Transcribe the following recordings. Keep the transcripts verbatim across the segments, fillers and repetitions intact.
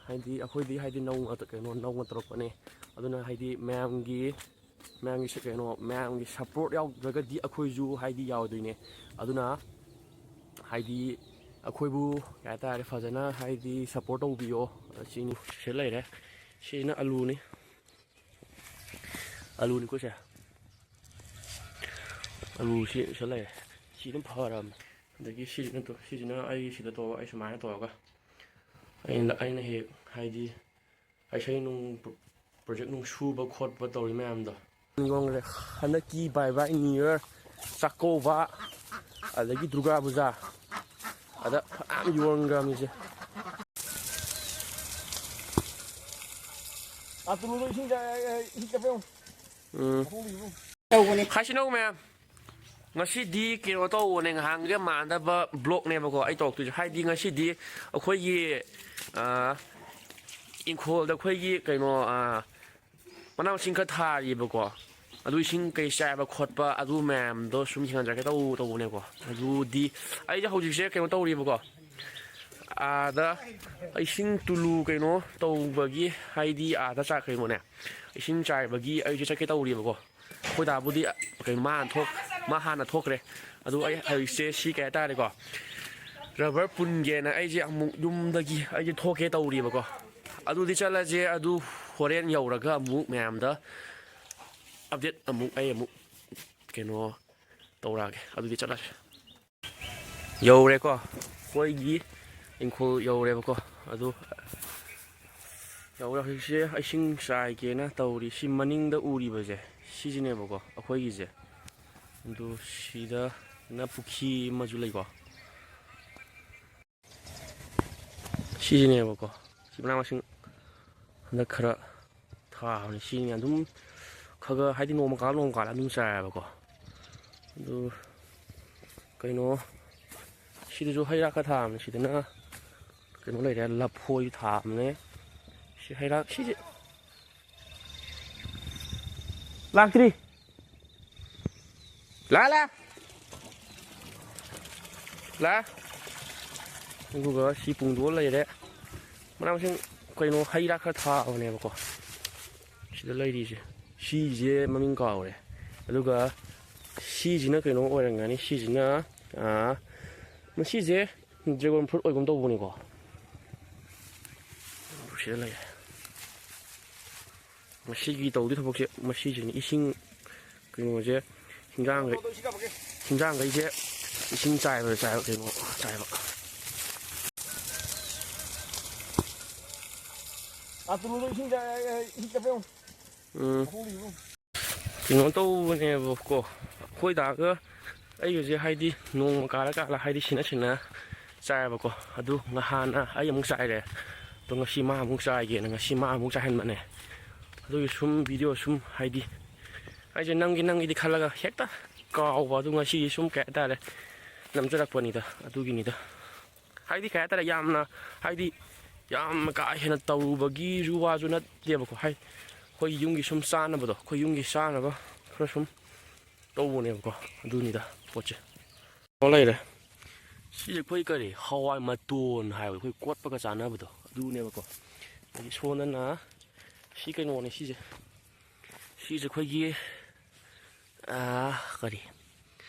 ꯍꯥꯏꯗꯤ ꯑꯩꯈꯣꯏꯗꯤ ꯍꯥꯏꯗꯤ ꯅꯧꯅ ꯀꯩꯅꯣ ꯅꯧꯅ ꯇꯧꯔꯛꯄꯅꯦ꯫ ꯑꯗꯨꯅ ꯍꯥꯏꯗꯤ ꯃꯌꯥꯝꯒꯤ ꯃꯌꯥꯝꯒꯤ ꯁ- ꯀꯩꯅꯣ ꯃꯌꯥꯝꯒꯤ ꯁꯞꯄꯣꯔꯠ ꯌꯥꯎꯗ꯭ꯔꯒꯗꯤ ꯑꯩꯈꯣꯏꯁꯨ ꯍꯥꯏꯗꯤ ꯌꯥꯎꯗꯣꯏꯅꯦ꯫ ꯑꯗꯨꯅ ꯍꯥꯏꯗꯤ ꯑꯩꯈꯣꯏꯕꯨ ꯀꯩ ꯍꯥꯏꯇꯥꯔꯦ, ꯐꯖꯅ ꯍꯥꯏꯗꯤ ꯁꯞꯄꯣꯔꯠ ꯇꯧꯕꯤꯌꯣ꯫ ꯁꯤꯅꯤ ꯁꯤ ꯂꯩꯔꯦ꯫ ꯁꯤꯁꯤꯅ ꯑꯂꯨꯅꯤ꯫ ꯑꯂꯨꯅꯤꯀꯣ ꯁꯦ꯫ ꯑꯂꯨꯁꯤ ꯁꯤ ꯂꯩꯔꯦ꯫ ꯁꯤ ꯑꯗꯨꯝ ꯐꯔꯕꯅꯤ꯫ ꯑꯗꯒꯤ ꯁꯤꯁꯤꯅ ꯇꯣ- ꯁꯤꯁꯤꯅ ꯑꯩ ꯁꯤꯗ ꯇꯧꯔꯒ ꯑꯩ ꯁꯨꯃꯥꯏꯅ ꯇꯧꯔꯒ ꯑꯩꯅ ꯑꯩꯅ ꯍꯦꯛ ꯍꯥꯏꯗꯤ ꯏꯁꯩ ꯅꯨꯡ ꯄ꯭ꯔꯣ- ꯄ꯭ꯔꯣꯖꯦꯛ ꯅꯨꯡ ꯁꯨꯕ ꯈꯣꯠꯄ ꯇꯧꯔꯤ ꯃꯌꯥꯝꯗꯣ꯫ ꯌꯣꯟꯈ꯭ꯔꯦ꯫ ꯍꯟꯗꯛꯀꯤ ꯕꯥꯏ ꯕꯥꯏ ꯅ꯭ꯌꯨ ꯌꯔ, ꯆꯥꯛꯀꯧꯕ, ꯑꯗꯒꯤ ꯗꯨꯔꯒꯥ ꯄꯨꯖꯥ, ꯑꯗ ꯐꯅꯌꯥꯝ ꯌꯣꯟꯈ꯭ꯔꯕꯅꯤꯁꯦ꯫ ꯑꯥ, ꯇꯨꯂꯨꯗꯣ ꯏꯁꯤꯡ ꯆꯥꯏ, ꯑꯩ, ꯑꯩ, ꯏꯁꯤꯡ ꯆꯠꯄ ꯌꯦꯡꯉꯨ꯫ ꯎꯝ꯫ ꯃꯈꯣꯡꯗ ꯌꯦꯡꯉꯨ꯫ ꯇꯧꯕꯅꯦ꯫ ꯍꯥꯏꯁꯤꯅꯧ ꯃꯌꯥꯝ, ꯉꯁꯤꯗꯤ ꯀꯩꯅꯣ ꯇꯧꯕꯅꯦ, ꯉꯍꯥꯟꯒ ꯃꯥꯟꯅꯗꯕ ꯕ꯭ꯂꯣꯛꯅꯦꯕꯀꯣ ꯑꯩ ꯇꯧꯔꯛꯇꯣꯏꯁꯦ꯫ ꯍꯥꯏꯗꯤ ꯉꯁꯤꯗꯤ ꯑꯩꯈꯣꯏꯒꯤ, ꯑꯥ, ꯏꯪꯈꯣꯜꯗ ꯑꯩꯈꯣꯏꯒꯤ ꯀꯩꯅꯣ, ꯑꯥ, ꯃꯅꯥ ꯃꯁꯤꯡ ꯈꯔ ꯊꯥꯔꯤꯕꯀꯣ꯫ ꯑꯗꯨ ꯏꯁꯤꯡ ꯀꯩ ꯆꯥꯏꯕ ꯈꯣꯠꯄ ꯑꯗꯨ ꯃꯌꯥꯝꯗꯣ ꯁꯨꯝ ꯌꯦꯡꯍꯟꯖꯔꯛꯀꯦ ꯇꯧ ꯇꯧꯕꯅꯦꯀꯣ꯫ ꯑꯗꯨꯗꯤ ꯑꯩꯁꯦ ꯍꯧꯖꯤꯛꯁꯦ ꯀꯩꯅꯣ ꯇꯧꯔꯤꯕꯀꯣ꯫ ꯑꯥꯗ ꯏꯁꯤꯡ ꯇꯨꯂꯨ ꯀꯩꯅꯣ ꯇꯧꯕꯒꯤ, ꯍꯥꯏꯗꯤ ꯑꯥꯗ ꯆꯥꯛ ꯀꯩꯅꯣꯅꯦ, ꯏꯁꯤꯡ ꯆꯥꯏꯕꯒꯤ ꯑꯩꯁꯦ ꯆꯠꯀꯦ ꯇꯧꯔꯤꯕꯀꯣ꯫ ꯑꯩꯈꯣꯏ ꯗꯥꯕꯨꯗꯤ ꯀꯩꯅꯣ ꯃꯥ ꯍꯥꯟꯅ ꯊꯣꯛ-, ꯃꯥ ꯍꯥꯟꯅ ꯊꯣꯛꯈ꯭ꯔꯦ꯫ ꯑꯗꯨ ꯑꯩ ꯍꯧꯖꯤꯛꯁꯦ ꯁꯤ ꯀꯩ ꯍꯥꯏꯇꯥꯔꯦꯀꯣ, ꯔꯕꯔ ꯄꯨꯟꯒꯦꯅ ꯑꯩꯁꯦ ꯑꯃꯨꯛ ꯌꯨꯝꯗꯒꯤ ꯑꯩꯁꯦ ꯊꯣꯛꯀꯦ ꯇꯧꯔꯤꯕꯀꯣ꯫ ꯑꯗꯨꯗꯤ ꯆꯠꯂꯁꯦ꯫ ꯑꯗꯨ ꯍꯣꯔꯦꯟ ꯌꯧꯔꯒ ꯑꯃꯨꯛ ꯃꯌꯥꯝꯗ ꯑꯞꯗꯦꯠ ꯑꯃꯨꯛ ꯑꯩ ꯑꯃꯨꯛ ꯀꯩꯅꯣ ꯇꯧꯔꯛꯑꯒꯦ꯫ ꯑꯗꯨꯗꯤ ꯆꯠꯂꯁꯦ꯫ ꯌꯧꯔꯦꯀꯣ, ꯑꯩꯈꯣꯏꯒꯤ ꯏꯪꯈꯣꯜ ꯌꯧꯔꯦꯕꯀꯣ꯫ ꯑꯗꯨ ꯌꯧꯔꯦ꯫ ꯍꯧꯖꯤꯛꯁꯦ ꯏꯁꯤꯡ ꯆꯥꯏꯒꯦꯅ ꯇꯧꯔꯤ꯫ ꯁꯤ ꯃꯅꯤꯡꯗ ꯎꯔꯤꯕꯁꯦ ꯁꯤꯁꯤꯅꯦꯕꯀꯣ ꯑꯩꯈꯣꯏꯒꯤꯁꯦ꯫ ꯑꯗꯨ ꯁꯤꯗꯅ ꯄꯨꯈ꯭ꯔꯤ ꯑꯃꯁꯨ ꯂꯩꯀꯣ꯫ ꯁꯤꯁꯤꯅꯦꯕꯀꯣ꯫ ꯁꯤ ꯃꯅꯥ ꯃꯁꯤꯡ ꯍꯟꯗꯛ ꯈꯔ ꯊꯥꯕꯅꯤ꯫ ꯁꯤꯅꯤ ꯑꯗꯨꯝ ꯈꯔ ꯈꯔ ꯍꯥꯏꯗꯤ ꯅꯣꯡꯃ ꯀꯥꯜ ꯅꯣꯡꯃ ꯀꯥꯜ ꯑꯗꯨꯝ ꯆꯥꯏꯌꯦꯕꯀꯣ꯫ ꯑꯗꯨ ꯀꯩꯅꯣ, ꯁꯤꯗꯁꯨ ꯍꯩ ꯔꯥ ꯈꯔ ꯊꯥꯕꯅꯤ꯫ ꯁꯤꯗꯅ ꯀꯩꯅꯣ ꯂꯩꯔꯦ, ꯂꯐꯣꯏ ꯊꯥꯕꯅꯦ꯫ ꯁꯤ ꯍꯩ ꯔꯥ ꯁꯤꯁꯦ ꯂꯥꯛꯇ꯭ꯔꯤ꯫ ꯂꯥ, ꯂꯥ꯫ ꯂꯥ꯫ ꯑꯗꯨꯒ ꯁꯤ ꯄꯨꯡꯗꯣꯛꯑ ꯂꯩꯔꯦ꯫ ꯃꯅꯥ ꯃꯁꯤꯡ ꯀꯩꯅꯣ, ꯍꯩ ꯔꯥ ꯈꯔ ꯊꯥꯕꯅꯦꯕꯀꯣ꯫ ꯁꯤꯗ ꯂꯩꯔꯤꯁꯦ, ꯁꯤꯁꯦ ꯃꯃꯤꯡ ꯀꯥꯎꯔꯦ꯫ ꯑꯗꯨꯒ ꯁꯤꯁꯤꯅ ꯀꯩꯅꯣ ꯑꯣꯏꯔꯝꯒꯅꯤ, ꯁꯤꯁꯤꯅ, ꯑꯥ, ꯃꯁꯤꯁꯦ dragon fruit ꯑꯣꯏꯒꯨꯝ ꯇꯧꯕꯅꯤꯀꯣ꯫ ꯁꯤꯗ ꯂꯩꯔꯦ꯫ ꯃꯁꯤꯒꯤ ꯇꯧꯗꯣꯏ ꯊꯕꯛꯁꯦ ꯃꯁꯤꯁꯤꯅꯤ, ꯏꯁꯤꯡ ꯀꯩꯅꯣꯁꯦ, ꯍꯤꯟꯖꯥꯡꯈꯩ-, ꯍꯤꯟꯖꯥꯡꯈꯩꯁꯦ ꯏꯁꯤꯡ ꯆꯥꯏꯕꯗ ꯆꯥꯏꯕ, ꯀꯩꯅꯣ ꯆꯥꯏꯕ꯫ ꯎꯝ꯫ ꯀꯩꯅꯣ ꯇꯧꯕꯅꯦꯕꯀꯣ, ꯑꯩꯈꯣꯏ ꯗꯥꯒ ꯑꯩꯒꯁꯦ, ꯍꯥꯏꯗꯤ, ꯅꯣꯡꯃ ꯀꯥꯜꯂ ꯀꯥꯜꯂ, ꯍꯥꯏꯗꯤ, ꯁꯤꯟꯅ ꯁꯤꯟꯅ ꯆꯥꯏꯌꯦꯕꯀꯣ꯫ ꯑꯗꯨ ꯉꯍꯥꯟꯅ ꯑꯩ ꯑꯃꯨꯛ ꯆꯥꯏꯔꯦ, ꯑꯗꯣ ꯉꯁꯤ ꯃꯥ ꯑꯃꯨꯛ ꯆꯥꯏꯒꯦꯅ ꯉꯁꯤ ꯃꯥ ꯑꯃꯨꯛ ꯆꯥꯏꯍꯟꯕꯅꯦ꯫ ꯑꯗꯨꯒꯤ ꯁꯨꯝ video ꯁꯨꯝ, ꯍꯥꯏꯗꯤ, ꯑꯩꯁꯦ ꯅꯝꯒꯦ ꯅꯝꯒꯦꯗꯤ ꯈꯜꯂꯒ ꯍꯦꯛꯇ ꯀꯥꯎꯕ꯫ ꯑꯗꯨ ꯉꯁꯤ ꯁꯨꯝ, ꯀꯩ ꯍꯥꯏꯇꯥꯔꯦ, ꯅꯝꯖꯔꯛꯄꯅꯤꯗ, ꯑꯗꯨꯒꯤꯅꯤꯗ꯫ ꯍꯥꯏꯗꯤ, ꯀꯩ ꯍꯥꯏꯇꯥꯔꯦ, ꯌꯥꯝꯅ, ꯍꯥꯏꯗꯤ, ꯌꯥꯝꯅ ꯀꯥ ꯍꯦꯟꯅ ꯇꯧꯔꯨꯕꯒꯤꯁꯨ ꯋꯥꯁꯨ ꯅꯠꯇꯦꯕꯀꯣ꯫ ꯍꯥꯏ, ꯑꯩꯈꯣꯏ ꯌꯨꯝꯒꯤ ꯁꯨꯝ ꯆꯥꯅꯕꯗꯣ, ꯑꯩꯈꯣꯏ ꯌꯨꯝꯒꯤ ꯆꯥꯅꯕ ꯈꯔ ꯁꯨꯝ ꯇꯧꯕꯅꯦꯕꯀꯣ꯫ ꯑꯗꯨꯅꯤꯗ ꯄꯣꯠꯁꯦ꯫ ꯑꯣ, ꯂꯩꯔꯦ꯫ ꯁꯤꯁꯦ ꯑꯩꯈꯣꯏ ꯀꯔꯤ, ꯍꯋꯥꯏ ꯃꯇꯣꯟ ꯍꯥꯏꯕ, ꯑꯩꯈꯣꯏ ꯀꯣꯠꯄꯒ ꯆꯥꯅꯕꯗꯣ, ꯑꯗꯨꯅꯦꯕꯀꯣ꯫ ꯑꯗꯒꯤ ꯁꯣꯝꯗꯅ ꯁꯤ ꯀꯩꯅꯣꯅꯦ ꯁꯤꯁꯦ꯫ ꯁꯤꯁꯦ ꯑꯩꯈꯣꯏꯒꯤ, ꯑꯥ, ꯀꯔꯤ,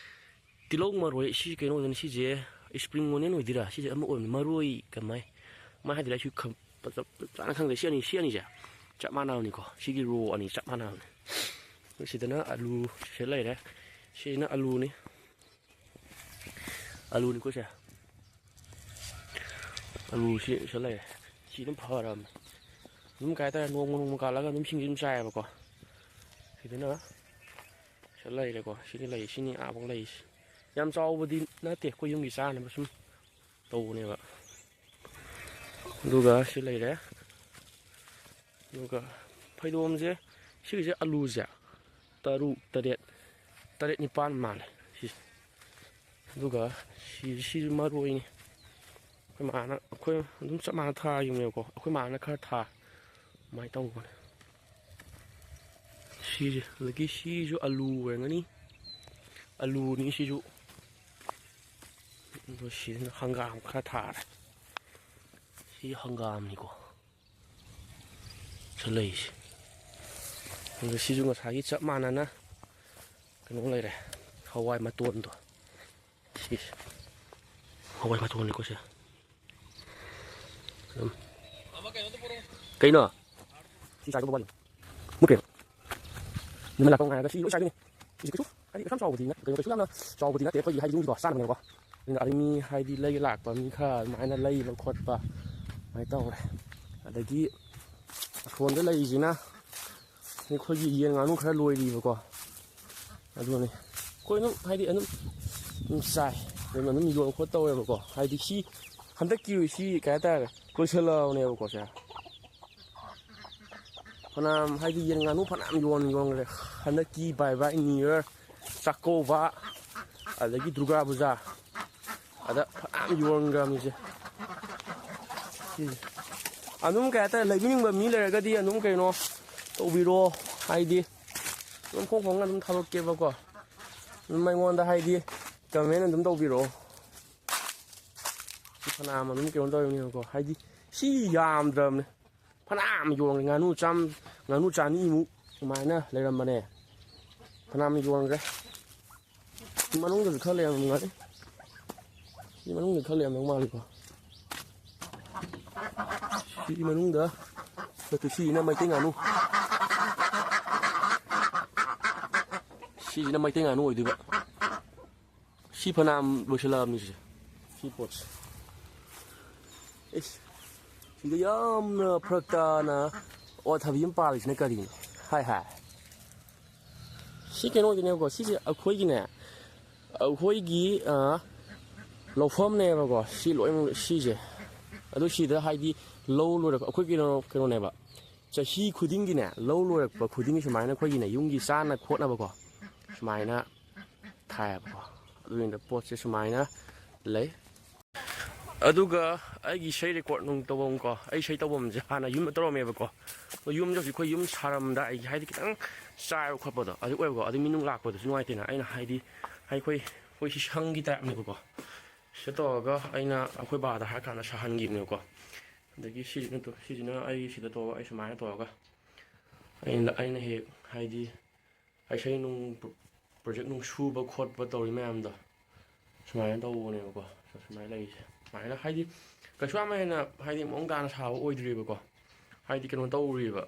ꯇꯤꯜꯍꯧ ꯃꯔꯣꯏ꯫ ꯁꯤ ꯀꯩꯅꯣ ꯑꯣꯏꯗꯣꯏꯅꯤ, ꯁꯤꯁꯦ spring onion ꯑꯣꯏꯗꯣꯏꯔꯥ? ꯁꯤꯁꯦ ꯑꯃ ꯑꯣꯏꯕꯅꯤ, ꯃꯔꯣꯏ ꯀꯃꯥꯏ, ꯀꯃꯥꯏ ꯍꯥꯏꯗꯣꯏꯔꯥ? ꯑꯩꯁꯨ ꯈꯪ-, ꯆꯞ ꯆꯥꯅ ꯈꯪꯗꯦ꯫ ꯁꯤ ꯑꯅꯤ, ꯁꯤ ꯑꯅꯤꯁꯦ ꯆꯞ ꯃꯥꯟꯅꯕꯅꯤꯀꯣ, ꯁꯤꯒꯤ row ꯑꯅꯤ ꯆꯞ ꯃꯥꯟꯅꯕꯅꯤ꯫ ꯁꯤꯗꯅ ꯑꯂꯨ ꯁꯤꯗ ꯂꯩꯔꯦ, ꯁꯤꯁꯤꯅ ꯑꯂꯨꯅꯤ, ꯑꯂꯨꯅꯤꯀꯣ ꯁꯦ꯫ ꯑꯂꯨꯁꯤ ꯁꯤꯗ ꯂꯩꯔꯦ꯫ ꯁꯤ ꯑꯗꯨꯝ ꯐꯔꯕꯅꯤ꯫ ꯑꯗꯨꯝ, ꯀꯩ ꯍꯥꯏꯇꯥꯔꯦ, ꯅꯣꯡꯃ ꯅꯣꯡꯃ ꯀꯥꯜꯂꯒ ꯑꯗꯨꯝ ꯏꯁꯤꯡꯁꯤ ꯑꯗꯨꯝ ꯆꯥꯏꯌꯦꯕꯀꯣ꯫ ꯁꯤꯗꯅ ꯁꯤꯗ ꯂꯩꯔꯦꯀꯣ꯫ ꯁꯤꯗꯤ ꯂꯩ, ꯁꯤꯅꯤ ꯑꯥꯐꯥꯎ ꯂꯩꯔꯤꯁꯤ꯫ ꯌꯥꯝ ꯆꯥꯎꯕꯗꯤ ꯅꯠꯇꯦ, ꯑꯩꯈꯣꯏ ꯌꯨꯝꯒꯤ ꯆꯥꯅꯕ ꯁꯨꯝ ꯇꯧꯕꯅꯦꯕ꯫ ꯑꯗꯨꯒ ꯁꯤ ꯂꯩꯔꯦ꯫ ꯑꯗꯨꯒ ꯐꯩꯗꯣꯝꯁꯦ, ꯁꯤꯒꯤꯁꯦ ꯑꯂꯨꯁꯦ ꯇꯔꯨꯛ, ꯇꯔꯦꯠ, ꯇꯔꯦꯠ, ꯅꯤꯄꯥꯟ ꯃꯥꯜꯂꯦ ꯁꯤꯁꯦ꯫ ꯑꯗꯨꯒ ꯁꯤ, ꯁꯤꯁꯨ ꯃꯔꯣꯏꯅꯤ꯫ ꯑꯩꯈꯣꯏ ꯃꯥꯅ, ꯑꯩꯈꯣꯏ ꯑꯗꯨꯝ ꯆꯞ ꯃꯥꯟꯅ ꯊꯥꯈꯤꯕꯅꯦꯕꯀꯣ꯫ ꯑꯩꯈꯣꯏ ꯃꯥꯅ ꯈꯔ ꯊꯥ, ꯑꯗꯨꯃꯥꯏꯅ ꯇꯧꯕꯅꯦ꯫ ꯁꯤꯁꯦ, ꯑꯗꯒꯤ ꯁꯤꯁꯨ ꯑꯂꯨ ꯑꯣꯏꯔꯝꯒꯅꯤ, ꯑꯂꯨꯅꯤ ꯁꯤꯁꯨ꯫ ꯑꯗꯣ ꯁꯤꯁꯤꯅ ꯍꯪꯒꯥꯝ ꯈꯔ ꯊꯥꯔꯦ꯫ ꯁꯤ ꯍꯪꯒꯥꯝꯅꯤꯀꯣ꯫ ꯂꯩꯁꯦ꯫ ꯑꯗꯨꯒ ꯁꯤꯁꯨ ꯉꯁꯥꯏꯒꯤ ꯆꯞ ꯃꯥꯟꯅꯅ ꯀꯩꯅꯣ ꯂꯩꯔꯦ, ꯍꯋꯥꯏ ꯃꯇꯣꯟꯗꯣ꯫ ꯁꯤꯁꯦ ꯍꯋꯥꯏ ꯃꯇꯣꯟꯅꯤꯀꯣ ꯁꯦ꯫ ꯑꯗꯨꯝ꯫ ꯀꯩꯅꯣ? ꯁꯤ ꯆꯥꯏꯗꯧꯕ ꯋꯥꯠꯂꯤ꯫ ꯃꯨꯠꯈ꯭ꯔꯦ꯫ ꯅꯨꯃꯤꯠ ꯂꯥꯛꯄ ꯉꯥꯏꯔꯒ ꯁꯤ ꯂꯣꯏ ꯆꯥꯏꯗꯣꯏꯅꯦ꯫ ꯁꯤꯁꯦ ꯀꯩꯁꯨ ꯍꯥꯏꯗꯤ ꯀꯩꯁꯨ ꯌꯥꯝ ꯆꯥꯎꯕꯗꯤ ꯅꯠ-, ꯀꯩꯅꯣ ꯀꯩꯁꯨ ꯌꯥꯝꯅ ꯆꯥꯎꯕꯗꯤ ꯅꯠꯇꯦ ꯑꯩꯈꯣꯏꯒꯤ ꯍꯥꯏꯗꯤ ꯌꯨꯝꯒꯤꯗꯣ ꯆꯥꯅꯕꯅꯦꯕꯀꯣ꯫ ꯑꯗꯨꯅ ꯑꯗꯩ ꯃꯤ ꯍꯥꯏꯗꯤ ꯂꯩ ꯂꯥꯛꯄ ꯃꯤ ꯈꯔ ꯑꯗꯨꯃꯥꯏꯅ ꯂꯩꯕ ꯈꯣꯠꯄ ꯑꯗꯨꯃꯥꯏꯅ ꯇꯧꯔꯦ꯫ ꯑꯗꯒꯤ ꯑꯁꯣꯝꯗ ꯂꯩꯔꯤꯁꯤꯅ ꯑꯩꯈꯣꯏꯒꯤ ꯌꯦꯟ ꯉꯥꯅꯨ ꯈꯔ ꯂꯣꯏꯔꯤꯕꯀꯣ꯫ ꯑꯗꯨꯅꯤ ꯑꯩꯈꯣꯏ ꯑꯗꯨꯝ ꯍꯥꯏꯗꯤ ꯑꯗꯨꯝ, ꯑꯗꯨꯝ ꯆꯥꯏ, ꯑꯗꯨꯝ, ꯑꯗꯨꯝ ꯌꯣꯟ ꯈꯣꯠ ꯇꯧꯋꯦꯕꯀꯣ꯫ ꯍꯥꯏꯗꯤ ꯁꯤ ꯍꯟꯗꯛꯀꯤ ꯁꯤ ꯀꯩ ꯍꯥꯏꯇꯥꯔꯦ, ꯂꯣꯏꯁꯤꯜꯂꯛꯑꯕꯅꯦꯕꯀꯣ ꯁꯦ꯫ ꯐꯅꯌꯥꯝ ꯍꯥꯏꯗꯤ ꯌꯦꯟ ꯉꯥꯅꯨ ꯐꯅꯌꯥꯝ ꯌꯣꯟ ꯌꯣꯟꯈ꯭ꯔꯦ ꯍꯟꯗꯛꯀꯤ ꯕꯥꯏ ꯕꯥꯏ ꯅ꯭ꯌꯨ ꯌꯔ ꯆꯥꯛꯀꯧꯕ ꯑꯗꯒꯤ ꯗꯨꯔꯒꯥ ꯄꯨꯖꯥ ꯑꯗ ꯐꯅꯌꯥꯝ ꯌꯣꯟꯈ꯭ꯔꯕꯅꯤꯁꯦ꯫ ꯁꯤꯁꯦ ꯑꯗꯨꯝ ꯀꯩ ꯍꯥꯏꯇꯥꯔꯦ, ꯂꯩꯕꯤꯅꯤꯡꯕ ꯃꯤ ꯂꯩꯔꯒꯗꯤ ꯑꯗꯨꯝ ꯀꯩꯅꯣ ꯇꯧꯕꯤꯔꯣ, ꯍꯥꯏꯗꯤ ꯑꯗꯨꯝ ꯐꯣꯡ ꯐꯣꯡꯅ ꯑꯗꯨꯝ ꯊꯥꯗꯣꯛꯀꯦꯕꯀꯣ꯫ ꯑꯗꯨꯝ ꯑꯩꯉꯣꯟꯗ ꯍꯥꯏꯗꯤ ꯀꯃꯦꯟ ꯑꯗꯨꯝ ꯇꯧꯕꯤꯔꯛꯑꯣ꯫ ꯁꯤ ꯐꯅꯌꯥꯝ ꯑꯗꯨꯝ ꯀꯩꯅꯣ ꯇꯧꯔꯤꯕꯅꯦꯕꯀꯣ, ꯍꯥꯏꯗꯤ ꯁꯤ ꯌꯥꯝꯗ꯭ꯔꯕꯅꯦ꯫ ꯐꯅꯌꯥꯝ ꯌꯣꯟꯈ꯭ꯔꯦ꯫ ꯉꯥꯅꯨ ꯆꯥꯝ-, ꯉꯥꯅꯨ ꯆꯅꯤꯃꯨꯛ ꯑꯗꯨꯃꯥꯏꯅ ꯂꯩꯔꯝꯕꯅꯦ꯫ ꯐꯅꯌꯥꯝ ꯌꯣꯟꯈ꯭ꯔꯦ꯫ ꯁꯤ ꯃꯅꯨꯡꯗꯁꯨ ꯈꯔ ꯂꯩꯔꯝꯒꯅꯤ꯫ ꯁꯤ ꯃꯅꯨꯡꯗ ꯈꯔ ꯂꯩꯔꯝꯗꯧ ꯃꯥꯜꯂꯤꯀꯣ꯫ ꯁꯤ ꯃꯅꯨꯡꯗ ꯅꯠꯇꯦ, ꯁꯤꯁꯤꯅ ꯃꯩꯇꯩ ꯉꯥꯅꯨ꯫ ꯁꯤꯁꯤꯅ ꯃꯩꯇꯩ ꯉꯥꯅꯨ ꯑꯣꯏꯗꯣꯏꯕ꯫ ꯁꯤ ꯐꯅꯌꯥꯝ ꯂꯣꯏꯁꯤꯜꯂꯛꯑꯕꯅꯤ ꯁꯤꯁꯦ, ꯁꯤ ꯄꯣꯠꯁꯦ꯫ ꯏꯁ, ꯁꯤꯗ ꯌꯥꯝꯅ ꯐꯔꯛ ꯇꯥꯅ ꯑꯋꯥꯊꯕꯤ ꯑꯃ ꯄꯥꯜꯂꯤꯁꯤꯅ ꯀꯔꯤꯅꯣ? ꯍꯥꯏ ꯍꯥꯏ꯫ ꯁꯤ ꯀꯩꯅꯣ ꯑꯣꯏꯗꯣꯏꯅꯦꯕꯀꯣ, ꯁꯤꯁꯦ ꯑꯩꯈꯣꯏꯒꯤꯅꯦ, ꯑꯩꯈꯣꯏꯒꯤ, ꯑ, ꯂꯧꯐꯝꯅꯦꯕꯀꯣ, ꯁꯤ ꯂꯣꯏꯅꯃꯛ ꯁꯤꯁꯦ꯫ ꯑꯗꯨ ꯁꯤꯗ ꯍꯥꯏꯗꯤ ꯂꯧ ꯂꯣꯏꯔꯛꯄ, ꯑꯩꯈꯣꯏ ꯀꯩꯅꯣ, ꯀꯩꯅꯣꯅꯦꯕ, ꯆꯍꯤ ꯈꯨꯗꯤꯡꯒꯤꯅꯦ, ꯂꯧ ꯂꯣꯏꯔꯛꯄ ꯈꯨꯗꯤꯡꯒꯤ ꯁꯨꯃꯥꯏꯅ ꯑꯩꯈꯣꯏꯒꯤꯅꯦ, ꯌꯨꯝꯒꯤ ꯆꯥꯅ ꯈꯣꯠꯅꯕꯀꯣ, ꯁꯨꯃꯥꯏꯅ ꯊꯥꯏꯌꯦꯕꯀꯣ꯫ ꯑꯗꯨꯒꯤꯅꯦ ꯄꯣꯠꯁꯦ ꯁꯨꯃꯥꯏꯅ ꯂꯩ꯫ ꯑꯗꯨꯒ ꯑꯩꯒꯤ ꯏꯁꯩ ꯔꯦꯀꯣꯔꯠ ꯅꯨꯡ ꯇꯧꯐꯝꯀꯣ, ꯑꯩ ꯏꯁꯩ ꯇꯧꯐꯝꯁꯦ ꯍꯥꯟꯅ ꯌꯨꯝꯗ ꯇꯧꯔꯝꯃꯦꯕꯀꯣ꯫ ꯑꯗꯣ ꯌꯨꯝꯁꯦ ꯍꯧꯖꯤꯛ ꯑꯩꯈꯣꯏ ꯌꯨꯝ ꯁꯥꯔꯝꯗꯥꯏꯒꯤ ꯍꯥꯏꯗꯤ ꯈꯤꯇꯪ ꯆꯥꯏꯕ ꯈꯣꯠꯄꯗꯣ ꯑꯗꯨ ꯑꯣꯏꯕꯀꯣ, ꯑꯗꯨ ꯃꯤ ꯅꯨꯡ ꯂꯥꯛꯄꯗꯨꯁꯨ ꯅꯨꯡꯉꯥꯏꯇꯦꯅ ꯑꯩꯅ ꯍꯥꯏꯗꯤ ꯑꯩꯈꯣꯏ, ꯑꯩꯈꯣꯏ ꯁꯤ ꯁꯪꯒꯤ ꯇꯥꯏꯞꯅꯦꯕꯀꯣ꯫ ꯁꯤꯗ ꯇꯧꯔꯒ ꯑꯩꯅ ꯑꯩꯈꯣꯏ ꯕꯥꯗ ꯍꯥꯏꯔ ꯀꯥꯟꯗ ꯁꯥꯍꯟꯈꯤꯕꯅꯦꯕꯀꯣ꯫ ꯑꯗꯒꯤ ꯁꯤꯁꯤꯅ ꯇꯣ-, ꯁꯤꯁꯤꯅ ꯑꯩ ꯁꯤꯗ ꯇꯧꯔꯒ, ꯑꯩ ꯁꯨꯃꯥꯏꯅ ꯇꯧꯔꯒ ꯑꯩꯅ, ꯑꯩꯅ ꯍꯦꯛ, ꯍꯥꯏꯗꯤ, ꯏꯁꯩ ꯅꯨꯡ ꯄ꯭ꯔꯣ-, ꯄ꯭ꯔꯣꯖꯦꯛ ꯅꯨꯡ ꯁꯨꯕ ꯈꯣꯠꯄ ꯇꯧꯔꯤ ꯃꯌꯥꯝꯗꯣ, ꯁꯨꯃꯥꯏꯅ ꯇꯧꯕꯅꯦꯕꯀꯣ꯫ ꯁꯨꯃꯥꯏꯅ ꯂꯩꯔꯤꯁꯦ꯫ ꯁꯨꯃꯥꯏꯅ, ꯍꯥꯏꯗꯤ, ꯀꯩꯁꯨ ꯌꯥꯝ ꯍꯦꯟꯅ, ꯍꯥꯏꯗꯤ, ꯃꯑꯣꯡ ꯇꯥꯅ ꯁꯥꯕ ꯑꯣꯏꯗ꯭ꯔꯤꯕꯀꯣ꯫ ꯍꯥꯏꯗꯤ, ꯀꯩꯅꯣ ꯇꯧꯔꯤꯕ,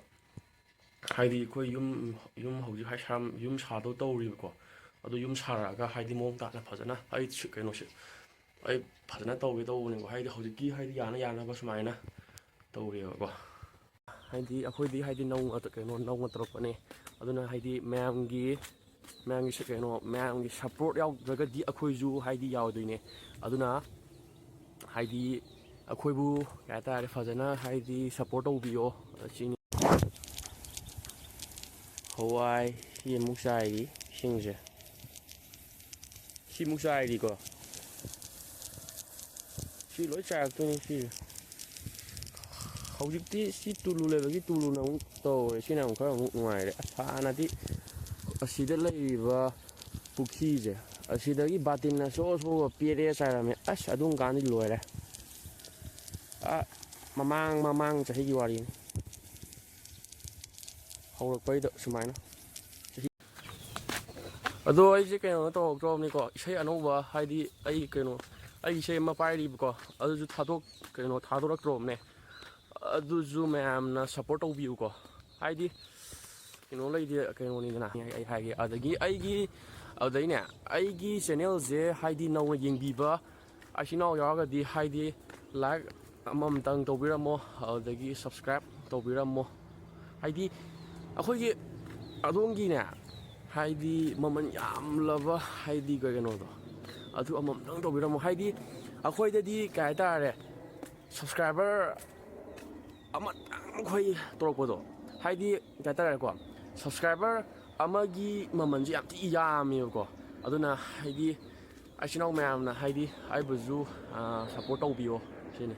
ꯍꯥꯏꯗꯤ, ꯑꯩꯈꯣꯏ ꯌꯨꯝ, ꯌꯨꯝ ꯍꯧꯖꯤꯛ ꯍꯥꯏ ꯁꯥꯔꯝ-, ꯌꯨꯝ ꯁꯥꯗꯧ ꯇꯧꯔꯤꯕꯀꯣ꯫ ꯑꯗꯨ ꯌꯨꯝ ꯁꯥꯔꯛꯑꯒ, ꯍꯥꯏꯗꯤ, ꯃꯑꯣꯡ ꯇꯥꯅ ꯐꯖꯅ ꯑꯩ ꯁꯤ-, ꯀꯩꯅꯣꯁꯦ, ꯑꯩ ꯐꯖꯅ ꯇꯧꯒꯦ ꯇꯧꯕꯅꯦꯀꯣ꯫ ꯍꯥꯏꯗꯤ, ꯍꯧꯖꯤꯛꯀꯤ, ꯍꯥꯏꯗꯤ, ꯌꯥꯅ ꯌꯥꯅꯕ ꯁꯨꯃꯥꯏꯅ ꯇꯧꯔꯤꯕꯀꯣ꯫ ꯍꯥꯏꯗꯤ, ꯑꯩꯈꯣꯏꯗꯤ, ꯍꯥꯏꯗꯤ, ꯅꯧꯅ, ꯀꯩꯅꯣ, ꯅꯧꯅ ꯇꯧꯔꯛꯄꯅꯦ꯫ ꯑꯗꯨꯅ, ꯍꯥꯏꯗꯤ, ꯃꯌꯥꯝꯒꯤ, ꯃꯌꯥꯝꯒꯤ ꯁ-, ꯀꯩꯅꯣ, ꯃꯌꯥꯝꯒꯤ ꯁꯞꯄꯣꯔꯠ ꯌꯥꯎꯗ꯭ꯔꯒꯗꯤ ꯑꯩꯈꯣꯏꯁꯨ, ꯍꯥꯏꯗꯤ, ꯌꯥꯎꯗꯣꯏꯅꯦ꯫ ꯑꯗꯨꯅ, ꯍꯥꯏꯗꯤ, ꯑꯩꯈꯣꯏꯕꯨ, ꯀꯩ ꯍꯥꯏꯇꯥꯔꯦ, ꯐꯖꯅ, ꯍꯥꯏꯗꯤ, ꯁꯞꯄꯣꯔꯠ ꯇꯧꯕꯤꯌꯣ꯫ ꯁꯤꯅꯤ꯫ ꯍꯋꯥꯏ ꯁꯤ ꯑꯃꯨꯛ ꯆꯥꯏꯔꯤ, ꯏꯁꯤꯡꯁꯦ꯫ ꯁꯤꯃꯨꯛ ꯆꯥꯏꯔꯤꯀꯣ꯫ ꯁꯤ ꯂꯣꯏ ꯆꯥꯏꯔꯛꯇꯣꯏꯅꯤ ꯁꯤꯁꯦ꯫ ꯍꯧꯖꯤꯛꯇꯤ ꯁꯤ ꯇꯨꯂꯨ ꯂꯩꯕꯒꯤ ꯇꯨꯂꯨꯅ ꯑꯃꯨꯛ ꯇꯧꯔꯦ꯫ ꯁꯤꯅ ꯑꯃꯨꯛ ꯈꯔ ꯑꯃꯨꯛ ꯅꯨꯡꯉꯥꯏꯔꯦ꯫ ꯑꯁ, ꯍꯥꯟꯅꯗꯤ ꯑꯁꯤꯗ ꯂꯩꯔꯤꯕ ꯄꯨꯈ꯭ꯔꯤꯁꯦ, ꯑꯁꯤꯗꯒꯤ ꯕꯥꯇꯤꯟ ꯑꯆꯧ ꯑꯆꯧꯕ ꯄꯦꯔꯦ ꯆꯥꯏꯔꯝꯃꯦ꯫ ꯑꯁ, ꯑꯗꯨꯝ ꯀꯥꯟꯗꯤ ꯂꯣꯏꯔꯦ꯫ ꯑ, ꯃꯃꯥꯡ, ꯃꯃꯥꯡ ꯆꯍꯤꯒꯤ ꯋꯥꯔꯤꯅꯤ꯫ ꯍꯧꯔꯛꯄꯩꯗ ꯁꯨꯃꯥꯏꯅ꯫ ꯑꯗꯣ ꯑꯩꯁꯦ ꯀꯩꯅꯣ ꯇꯧꯍꯧꯗ꯭ꯔꯕꯅꯤꯀꯣ, ꯏꯁꯩ ꯑꯅꯧꯕ, ꯍꯥꯏꯗꯤ, ꯑꯩ ꯀꯩꯅꯣ, ꯑꯩ ꯏꯁꯩ ꯑꯃ ꯄꯥꯏꯔꯤꯕꯀꯣ, ꯑꯗꯨꯁꯨ ꯊꯥꯗꯣꯛ-, ꯀꯩꯅꯣ, ꯊꯥꯗꯣꯔꯛꯇ꯭ꯔꯣꯕꯅꯦ꯫ ꯑꯗꯨꯁꯨ ꯃꯌꯥꯝꯅ ꯁꯞꯄꯣꯔꯠ ꯇꯧꯕꯤꯌꯨꯀꯣ꯫ ꯍꯥꯏꯗꯤ, ꯀꯩꯅꯣ ꯂꯩꯗꯤ, ꯀꯩꯅꯣꯅꯤꯗꯅ, ꯑꯩ ꯍꯥꯏꯒꯦ꯫ ꯑꯗꯒꯤ ꯑꯩꯒꯤ, ꯑꯗꯨꯗꯩꯅꯦ, ꯑꯩꯒꯤ ꯆꯦꯅꯦꯜꯁꯦ, ꯍꯥꯏꯗꯤ, ꯅꯧꯅ ꯌꯦꯡꯕꯤꯕ ꯏꯆꯤꯟ ꯏꯅꯥꯎ ꯌꯥꯎꯔꯒꯗꯤ, ꯍꯥꯏꯗꯤ, ꯂꯥꯏꯛ ꯑꯃꯃꯝꯇꯪ ꯇꯧꯕꯤꯔꯝꯃꯣ, ꯑꯗꯨꯗꯒꯤ ꯁꯕꯁꯀ꯭ꯔꯥꯏꯞ ꯇꯧꯕꯤꯔꯝꯃꯣ꯫ ꯍꯥꯏꯗꯤ, ꯑꯩꯈꯣꯏꯒꯤ ꯑꯗꯣꯝꯒꯤꯅꯦ, ꯍꯥꯏꯗꯤ, ꯃꯃꯜ ꯌꯥꯝꯂꯕ, ꯍꯥꯏꯗꯤ, ꯀꯩꯅꯣꯗꯣ, ꯑꯗꯨ ꯑꯃꯃꯝꯇꯪ ꯇꯧꯕꯤꯔꯝꯃꯣ꯫ ꯍꯥꯏꯗꯤ, ꯑꯩꯈꯣꯏꯗꯗꯤ, ꯀꯩ ꯍꯥꯏꯇꯥꯔꯦ, ꯁꯕꯁꯀ꯭ꯔꯥꯏꯕꯔ ꯑꯃꯇꯪ ꯑꯩꯈꯣꯏ ꯇꯧꯔꯛꯄꯗꯣ, ꯍꯥꯏꯗꯤ, ꯀꯩ ꯍꯥꯏꯇꯥꯔꯦꯀꯣ, ꯁꯕꯁꯀ꯭ꯔꯥꯏꯕꯔ ꯑꯃꯒꯤ ꯃꯃꯜꯁꯦ ꯌꯥꯝ ꯊꯤ ꯌꯥꯝꯃꯦꯕꯀꯣ꯫ ꯑꯗꯨꯅ, ꯍꯥꯏꯗꯤ, ꯏꯆꯤꯟ ꯏꯅꯥꯎ ꯃꯌꯥꯝꯅ, ꯍꯥꯏꯗꯤ, ꯑꯩꯕꯨꯁꯨ, ꯑꯥ, ꯁꯞꯄꯣꯔꯠ ꯇꯧꯕꯤꯌꯣ ꯁꯤꯅꯤ꯫